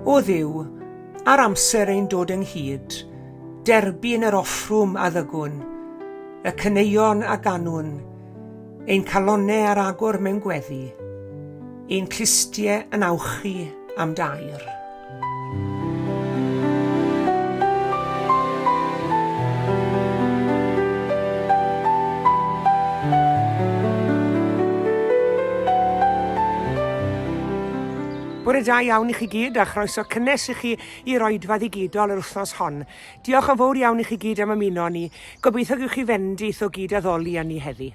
O Dduw, ar amser ein dod ynghyd, derbyn yr offrwm a ddygwn, y caneuon a ganwn, ein calonnau ar agor mewn gweddi, ein clustiau yn awchu am dair. Bore da iawn i chi gyd a chroeso cynnes i chi i'r oedfa ddigidol yr wythnos hon. Diolch yn fawr iawn i chi gyd am ymuno â ni. Gobeithio gewch chi fendith o gyd addoli â ni heddi.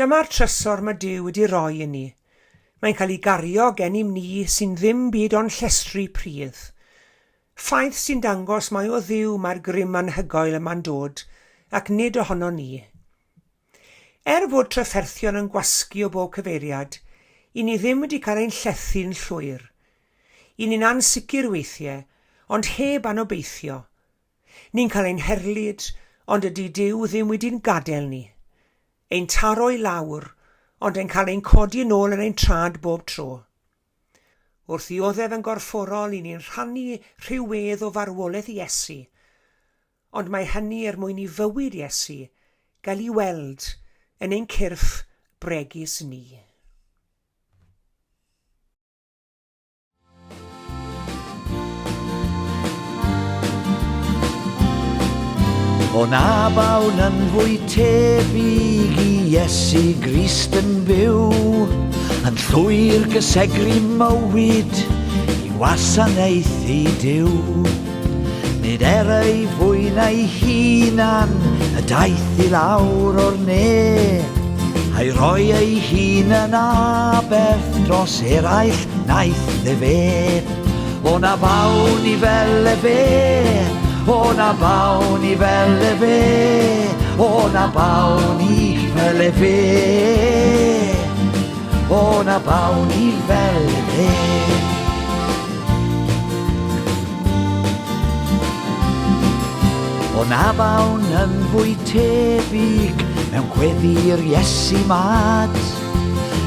Dyma'r trysor mae Duw wedi roi i ni. Mae'n cael ei gario gennym ni sy'n ddim byd ond llestri pridd. Ffaith sy'n dangos mai o Dduw mae'r grym anhygoel yma'n dod, ac nid ohonon ni. Er fod trafferthion yn gwasgu o bob cyfeiriad, i ni ddim wedi cael ein llethu'n llwyr. I ni'n ansicr weithiau, ond heb anobeithio. Ni'n cael ein herlid, ond ydy Duw ddim wedi'n gadael ni. Ein taro i lawr, ond ein cael ein codi yn ôl yn ein traed bob tro. Wrth ddioddef yn gorfforol, i ni'n rhannu rhyw wedd o farwolaeth Iesu, ond mae hynny er mwyn i fywyd Iesu gael ei weld yn ein cyrff bregus ni. O na bawn yn fwy tebyg i Iesu Grist yn byw, yn llwyr gysegru mywyd i wasanaethu Duw. Nid er ei fwyn ei hunan y daeth i lawr o'r ne, a'i roi ei hun yn aberth dros eraill naeth efe. O na fawn i fel efe, o na fawn i fel efe, o na fawn i fel efe, o na fawn i fel efe. O na bawn yn fwy tebyg mewn gweddi'r Iesu mad,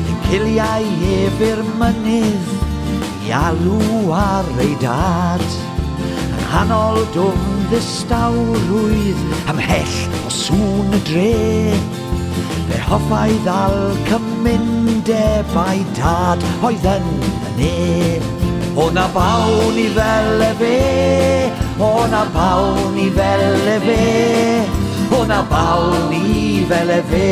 Yn ciliau ef i'r mynydd i alw ar ei dad. Yng nghanol dwfn ddistawrwydd, ymhell o sŵn y dre, Fe hoffai ddal cymundeb a'i dad oedd yn y ne. O na bawn i fel efe, o na bawn i fel efe, o na bawn i fel efe,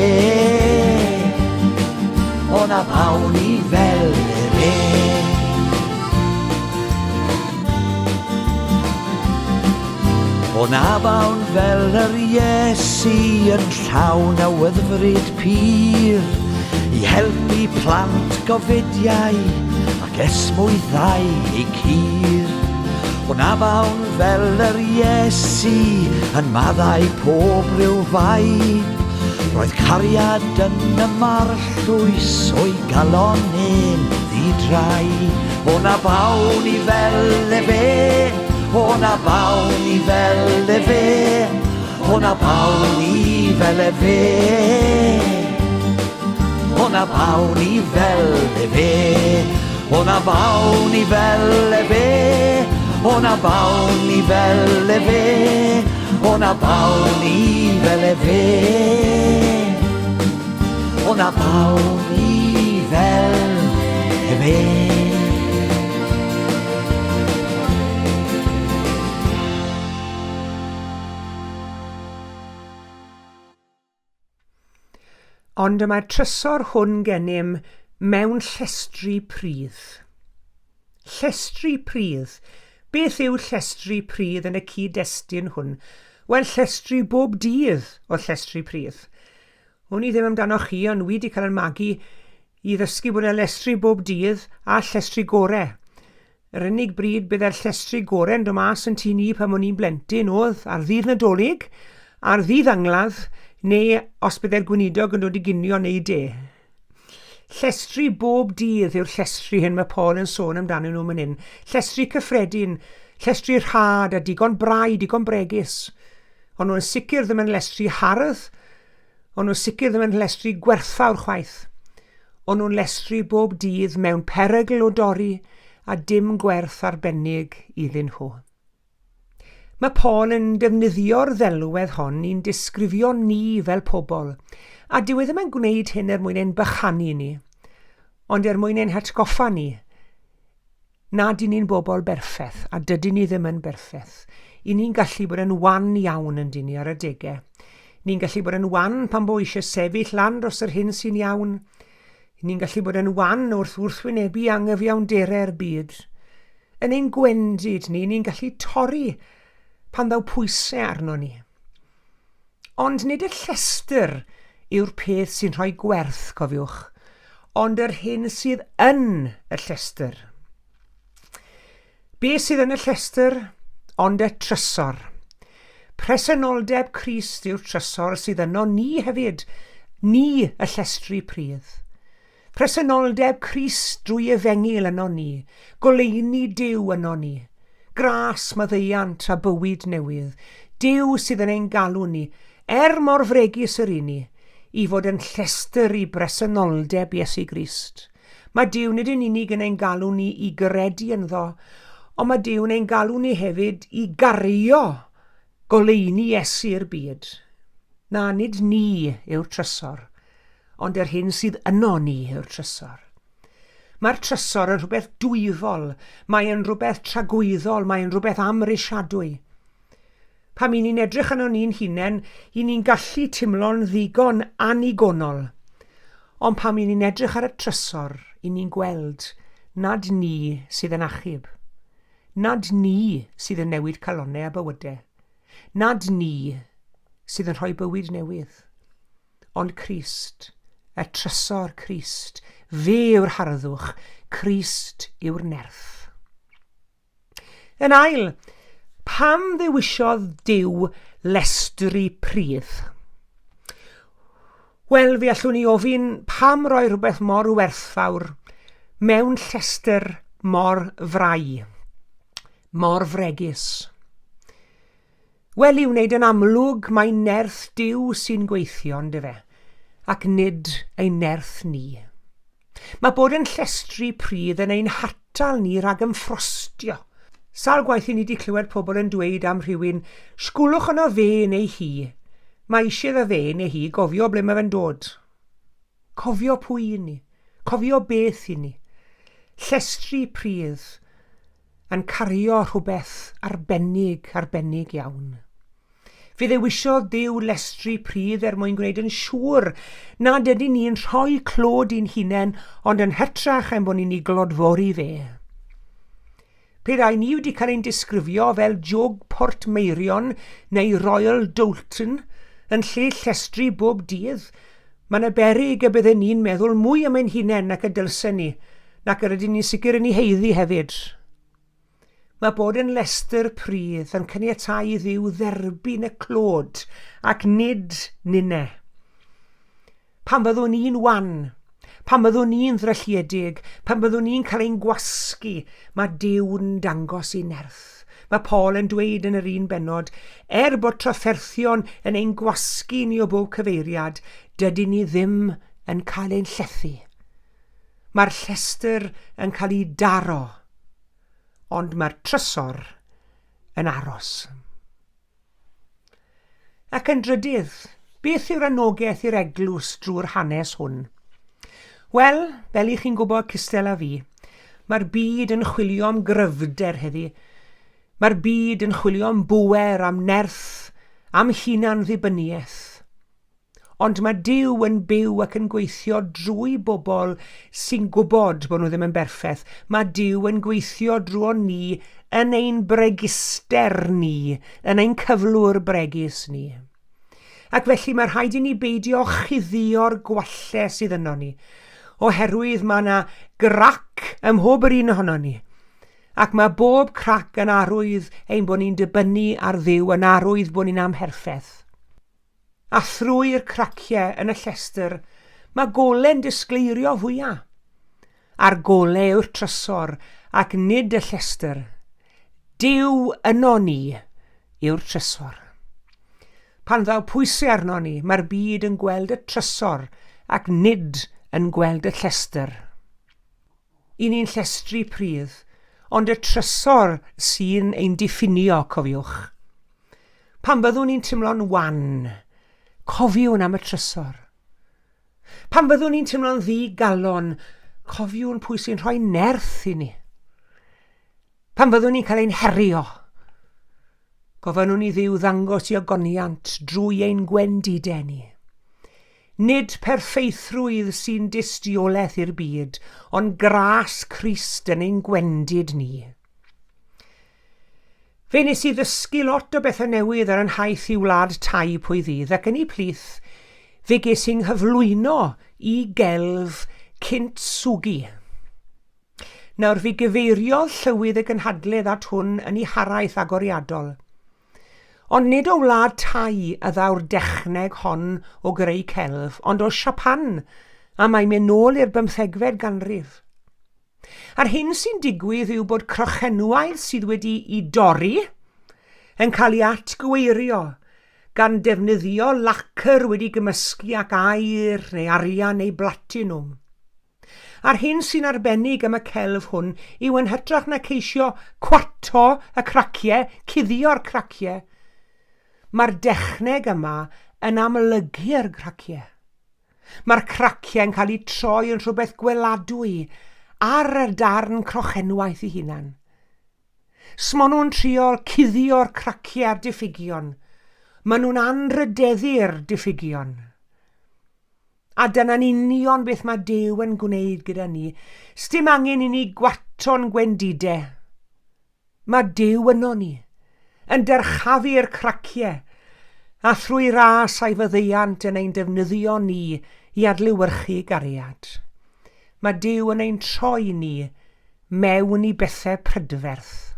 o na bawn i fel efe. O na bawn fel yr Iesu yn llawn awyddfryd pur i helpu plant gofidiau ac esmwythau eu cur. O na bawn fel yr Iesu yn maddau pob rhyw fai, roedd cariad yn y marllwys o'i galon e'n ddi-drai. O na bawn i fel efe, o na bawn i fel efe, o na bawn i fel efe. O na bawn i fel efe, o na bawn i fel efe, o na bawn i fel efe, o na bawn i fel efe. O na bawn i fel efe. Ond y mae'r trysor hwn gennym mewn llestri pridd. Llestri pridd. Beth yw llestri pridd yn y cyd-destun hwn? Wel, llestri bob dydd o llestri pridd. Wn i ddim amdanoch chi, ond wi 'di cael yn magu i ddysgu bod 'na lestri bob dydd a llestri gore. Yr unig bryd bydde'r llestri gore'n dod mas yn tŷ ni pan o'n i'n blentyn oedd ar ddydd Nadolig, ar ddydd angladd, neu os bydde'r gweinidog yn dod i ginio neu de. Llestri bob dydd yw'r llestri hyn mae Paul yn sôn amdanyn nhw man hyn. Llestri cyffredin, llestri rhad a digon brau, digon bregus. Ond nhw'n sicr ddim yn lestri hardd, O'n nhw'n sicr ddim yn llestri gwerthfawr chwaith. O'n nhw'n llestri bob dydd mewn perygl o dorri a dim gwerth arbennig iddyn nhw. Mae Paul yn defnyddio'r ddelwedd hon i'n disgrifio ni fel pobl, a dyw e ddim yn gwneud hyn er mwyn ein bychanu ni, ond er mwyn ein hatgoffa ni Nad y'n ni'n bobl berffeth, a dydyn ni ddim yn berffeth. Y'n ni'n gallu bod yn wan iawn yn dyn ni ar adegau. Ni'n gallu bod yn wan pan bo eisiau sefyll lan dros yr hyn sy'n iawn. Ni'n gallu bod yn wan wrth wrthwynebu angyfiawnderau'r byd. Yn ein gwendid ni, ni'n gallu torri pan ddaw pwysau arno ni. Ond nid y llestr yw'r peth sy'n rhoi gwerth, cofiwch, ond yr hyn sydd yn y llestr. Be sydd yn y llestr? Ond y trysor. Presenoldeb Crist yw'r trysor sydd yno ni hefyd, ni y llestri pridd. Presenoldeb Crist drwy efengyl yno ni, goleuni Duw yno ni, gras, maddeuant a bywyd newydd, Duw sydd yn ein galw ni, er mor fregus yr i ni, i fod yn llestr i bresenoldeb Iesu Grist. Mae Duw nid yn unig yn ein galw ni i gredu ynddo, ond mae Duw yn ein galw ni hefyd i gario goleuni Iesu i'r byd. Na, nid ni yw'r trysor, ond yr hyn sydd yno ni yw'r trysor. Mae'r trysor yn rhywbeth dwyfol, mae yn rhywbeth tragwyddol, mae yn rhywbeth amhrisiadwy. Pam i ni'n edrych arno ni'n hunain, i ni'n gallu timlo'n ddigon annigonol. Ond pam i ni'n edrych ar y trysor, i ni'n gweld nad ni sydd yn achub. Nad ni sydd yn newid calonnau a bywydau. Nad ni sydd yn rhoi bywyd newydd. Ond Crist, y trysor Crist, fe yw'r harddwch, Crist yw'r nerth. Yn ail, pam ddewisiodd Duw lestri pridd? Wel, fe allwn ni ofyn pam roi rhywbeth mor werthfawr mewn llestr mor frau, mor fregus. Wel, i'w wneud yn amlwg mai nerth Duw sy'n gweithio, yndyfe, ac nid ein nerth ni. Mae bod yn llestri pridd yn ein hatal ni rhag ymffrostio. Sawl gwaith i ni 'di clywed pobl yn dweud am rhywun, 'Sgwlwch yno fe neu hi. Mae eisiau iddo fe neu hi gofio ble mae fe'n dod. Cofio pwy i ni. Cofio beth i ni. Llestri pridd yn cario rhywbeth arbennig, arbennig iawn. Fe ddewisiodd Duw lestri pridd er mwyn gwneud yn siŵr nad ydyn ni'n rhoi clod i'n hunain, ond yn hytrach ein bod ni'n ei glodfori fe. Pe rai ni wedi cael ein disgrifio fel jwg Portmeirion neu Royal Doulton yn lle llestri bob dydd, mae yna beryg y bydden ni'n meddwl mwy am ein hunain nac y dylsen ni, nac yr ydyn ni'n sicr yn ei haeddu hefyd. Mae bod yn lestr pridd yn caniatáu i Dduw dderbyn y clod ac nid ninne. Pan fyddwn ni'n wan, pan fyddwn ni'n ddrylliedig, pan fyddwn ni'n cael ein gwasgu, mae Duw'n dangos ei nerth. Mae Paul yn dweud yn yr un bennod, er bod trafferthion yn ein gwasgu ni o bob cyfeiriad, dydyn ni ddim yn cael ein llethu. Mae'r llestr yn cael ei daro, ond mae'r trysor yn aros. Ac yn drydydd, beth yw'r anogaeth i'r eglwys drwy'r hanes hwn? Wel, fel i chi'n gwybod cystel a fi, mae'r byd yn chwilio am gryfder heddi. Mae'r byd yn chwilio am bŵer, am nerth, am hunan ddibyniaeth. Ond mae Duw yn byw ac yn gweithio drwy bobl sy'n gwybod bod nhw ddim yn berffaith. Mae Duw yn gweithio drwon ni yn ein breguster ni, yn ein cyflwr bregus ni. Ac felly mae rhaid i ni beidio chuddio'r gwalle sydd yno ni, oherwydd mae yna grac ym mhob yr un ohono ni. Ac mae bob crac yn arwydd ein bod ni'n dibynnu ar Dduw, yn arwydd bod ni'n amherffaith. A thrwy'r craciau yn y llestr mae gole'n disgleirio fwya. A'r gole yw'r trysor ac nid y llestr. Duw yno ni yw'r trysor. Pan ddaw pwysau arno ni, mae'r byd yn gweld y trysor ac nid yn gweld y llestr. I ni'n llestri pridd, ond y trysor sy'n ein diffinio, cofiwch. Pan fyddwn ni'n teimlo'n wan, cofiwn am y trysor. Pan fyddwn ni'n teimlo'n ddi-galon, cofiwn pwy sy'n rhoi nerth i ni. Pan fyddwn ni'n cael ein herio, gofynnwn i Dduw ddangos i ogoniant drwy ein gwendidau ni. Nid perffeithrwydd sy'n dystiolaeth i'r byd, ond gras Crist yn ein gwendid ni. Fe nes i ddysgu lot o bethau newydd ar 'y nhaith i wlad Thai pwy ddydd, ac yn eu plith fe ges i 'nghyflwyno i gelf kintsugi. Nawr, fe gyfeiriodd llywydd y gynhadledd at hwn yn ei haraith agoriadol. Ond nid o wlad Thai y ddaw'r dechneg hon o greu celf, ond o Siapan, a mae'n mynd nôl i'r bymthegfed ganrif. A'r hyn sy'n digwydd yw bod crochenwaith sydd wedi'i dorri yn cael ei atgyweirio gan defnyddio lacr wedi gymysgu ac aur neu arian neu blatinwm. A'r hyn sy'n arbennig am y celf hwn yw yn hytrach na ceisio cwato y craciau, cuddio'r craciau, mae'r dechneg yma yn amlygu'r craciau. Mae'r craciau'n cael eu troi yn rhywbeth gweladwy ar y darn crochenwaith ei hunan. Smo nhw'n trio cuddio'r craciau a'r diffygion, maen nhw'n anrhydeddu'r diffygion. A dyna'n union beth mae Duw yn gwneud gyda ni. Sdim angen i ni gwato'n gwendide. Mae Duw yno ni, yn dyrchafu'r craciau, a thrwy ras a'i faddeuant yn ein defnyddio ni i adlewyrchu gariad. Mae Duw yn ein troi ni mewn i bethau prydferth.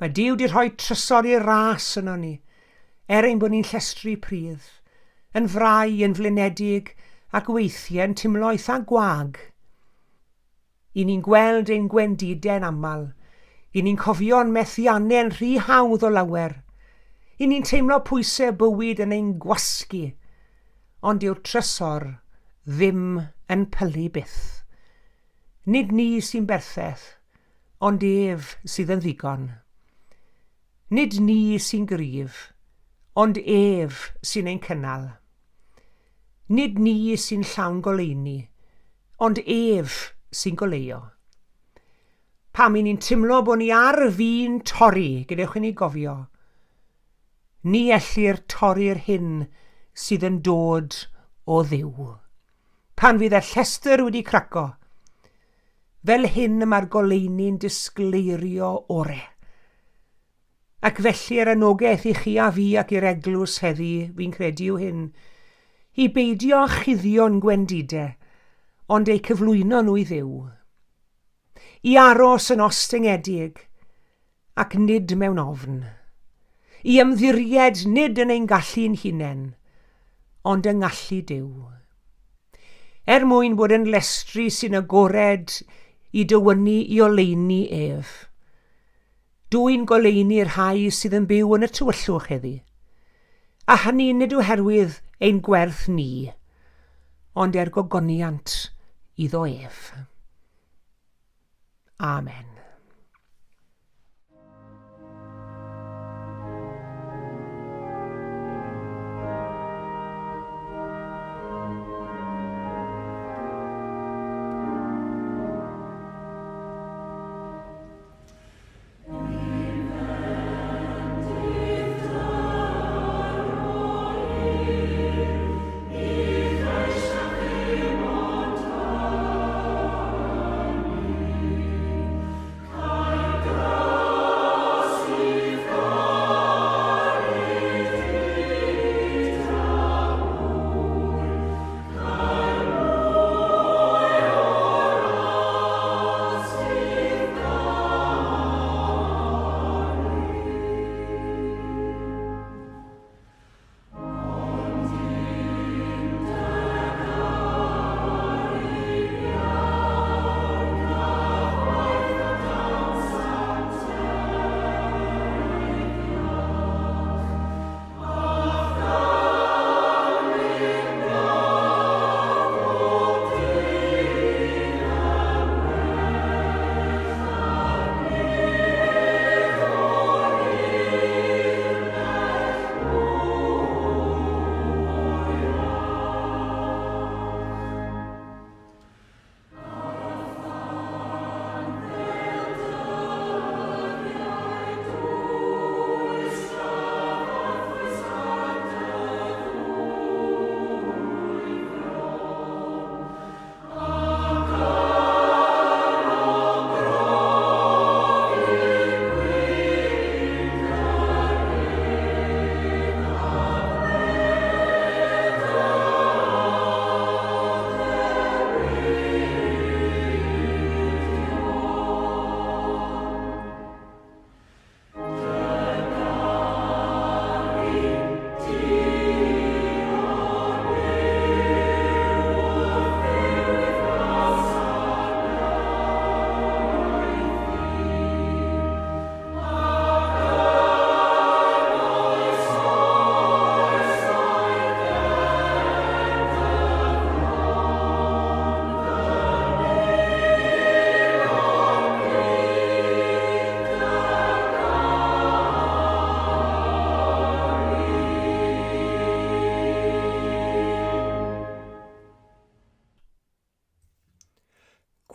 Mae Duw 'di rhoi trysor i'r ras yno ni, er ein bod ni'n llestri pridd, yn frau, yn flinedig, ac weithiau yn timlo eitha gwag. I ni'n gweld ein gwendidau'n aml. I ni'n cofio'n methiannau'n rhy hawdd o lawer. I ni'n teimlo pwysau bywyd yn ein gwasgu, ond dyw'r trysor ddim yn pylu byth. Nid ni sy'n berffeth, ond ef sydd yn ddigon. Nid ni sy'n gryf, ond ef sy'n ein cynnal. Nid ni sy'n llawn goleuni, ond ef sy'n goleuo. Pam i ni'n timlo bod ni ar fin torri, gadewch i ni gofio. Ni ellir torri'r hyn sydd yn dod o Dduw. Pan fydd y llestr wedi craco, fel hyn y mae'r goleuni'n disgleirio ore. Ac felly yr anogaeth i chi a fi ac i'r eglwys heddi, fi'n credu yw hyn, i beidio â chuddio'n gwendide, ond eu cyflwyno nhw i Dduw. I aros yn ostyngedig, ac nid mewn ofn. I ymddiried nid yn ein gallu'n hunain, ond yng ngallu Duw. Er mwyn bod yn lestri sy'n agored i dywynnu i oleuni ef. Dwyn goleuni'r rhai sydd yn byw yn y tywyllwch heddi. A hynny nid oherwydd ein gwerth ni, ond er gogoniant iddo ef. Amen.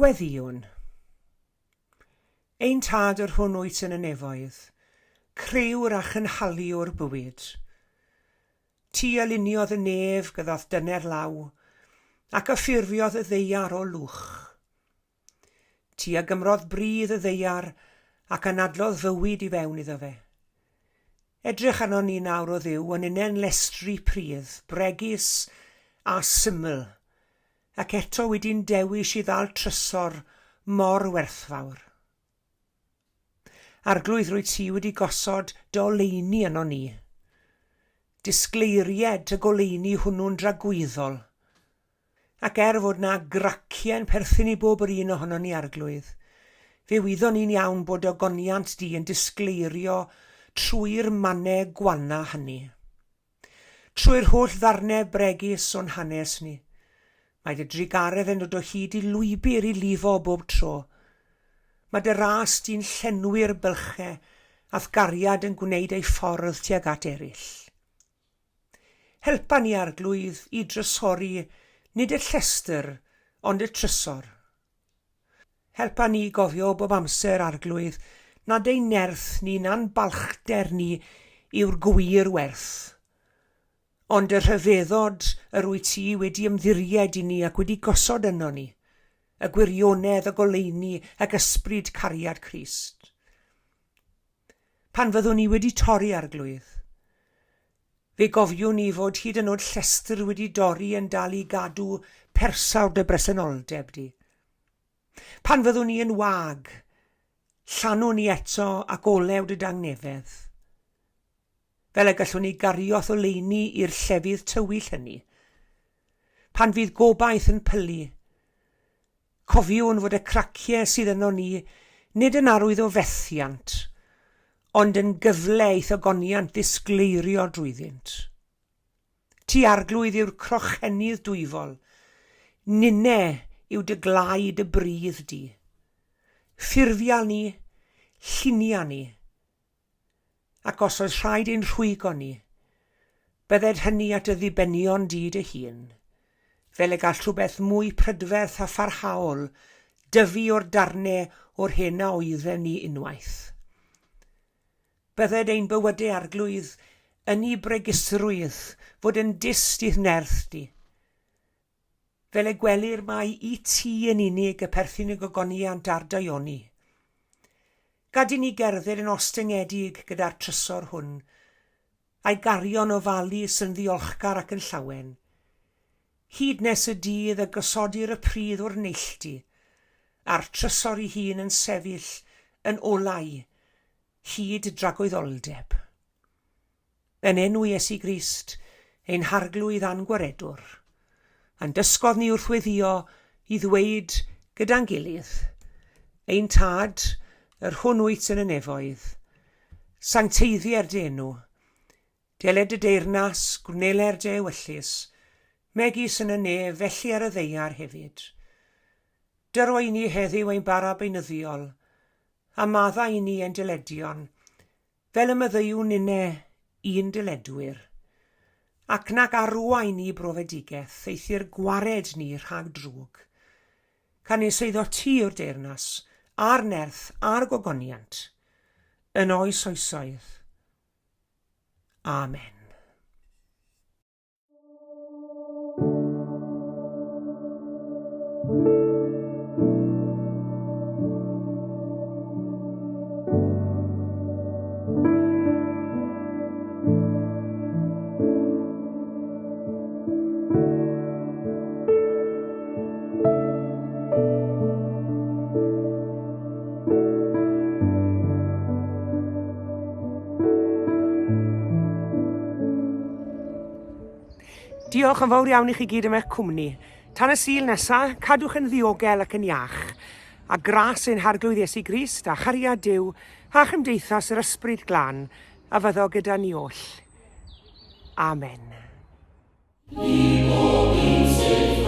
Gweddïwn. Ein Tad yr hwn wyt yn y nefoedd, crëwr a chynhaliwr bywyd. Ti a luniodd y nef gydath dyner law, ac a ffurfiodd y ddaear o lwch. Ti a gymrodd bridd y ddaear ac anadlodd fywyd i fewn iddo fe. Edrych arnon ni nawr, O Dduw, yn unen lestri pridd, bregus a syml, ac eto wedi'n dewis i ddal trysor mor werthfawr. Arglwydd, rwyt ti wedi gosod dy oleuni ynon ni. Disgleiried dy goleuni hwnnw'n dragwyddol. Ac er fod 'na graciau'n perthyn i bob yr un ohonon ni, Arglwydd, fe wyddon ni'n iawn bod dy ogoniant di yn disgleirio trwy'r mannau gwanna hynny. Trwy'r holl ddarnau bregus o'n hanes ni, mae dy drugaredd yn dod o hyd i lwybr i lifo bob tro. Mae dy ras di'n llenwi'r bylchau a'th gariad yn gwneud ei ffordd tuag at eraill. Helpa ni, Arglwydd, i drysori nid y llestr, ond y trysor. Helpa ni i gofio bob amser, Arglwydd, nad ein nerth ni na'n balchder ni yw'r gwir werth, ond y rhyfeddod yr wyt ti wedi ymddiried i ni ac wedi gosod yno ni, y gwirionedd, y goleuni ac ysbryd cariad Crist. Pan fyddwn ni wedi torri, Arglwydd, fe gofiwn ni fod hyd yn oed llestr wedi dorri yn dal i gadw persawr dy bresenoldeb di. Pan fyddwn ni yn wag, llanwn ni eto ac olew dy dangnefedd. Fel y gallwn ni gario'th oleuni i'r llefydd tywyll hynny. Pan fydd gobaith yn pylu, cofiwn fod y craciau sydd yno ni nid yn arwydd o fethiant, ond yn gyfle i'th ogoniant ddisgleirio drwyddynt. Ti, Arglwydd, yw'r crochenydd dwyfol, ninne yw dy glai dy bridd di. Ffurfia ni, llunia ni, ac os oes rhaid ein rhwygo ni, bydded hynny at dy ddibenion di dy hun, fel y gall rhywbeth mwy prydferth a pharhaol dyfu o'r darne o'r hyn a oeddem ni unwaith. Bydded ein bywydau, Arglwydd, yn i bregusrwydd fod yn dyst i'th nerth di. Fel y gwelir mai i ti yn unig y perthyn y gogoniant a'r daioni. Gad i ni gerdded yn ostyngedig gyda'r trysor hwn, a'i gario'n ofalus yn ddiolchgar ac yn llawen, hyd nes y dydd y gosodir y pridd o'r neilltu, a'r trysor ei hun yn sefyll yn olau hyd dragwyddoldeb. Yn enw Iesu Grist, ein Harglwydd a'n Gwaredwr, a'n dysgodd ni wrth weddïo i ddweud gyda'n gilydd, Ein Tad, yr hwn wyt yn y nefoedd, sancteiddier dy enw, deled dy deyrnas, gwneler dy ewyllys, megis yn y nef, felly ar y ddaear hefyd. Dyro i ni heddiw ein bara beunyddiol, A maddau i ni ein dyledion, fel y maddeuwn ninne i'n dyledwyr. Ac nac arwain ni i brofedigaeth, eithr gwared ni rhag drwg. Canys eiddo ti yw'r deyrnas, a'r nerth, a'r gogoniant, yn oes oesoedd. Amen. Diolch yn fawr iawn i chi gyd am eich cwmni. Tan y Sul nesa, cadwch yn ddiogel ac yn iach. A gras ein Harglwydd Iesu Grist a chariad Duw a chymdeithas yr Ysbryd Glân a fyddo gyda ni oll. Amen. I bob un sydd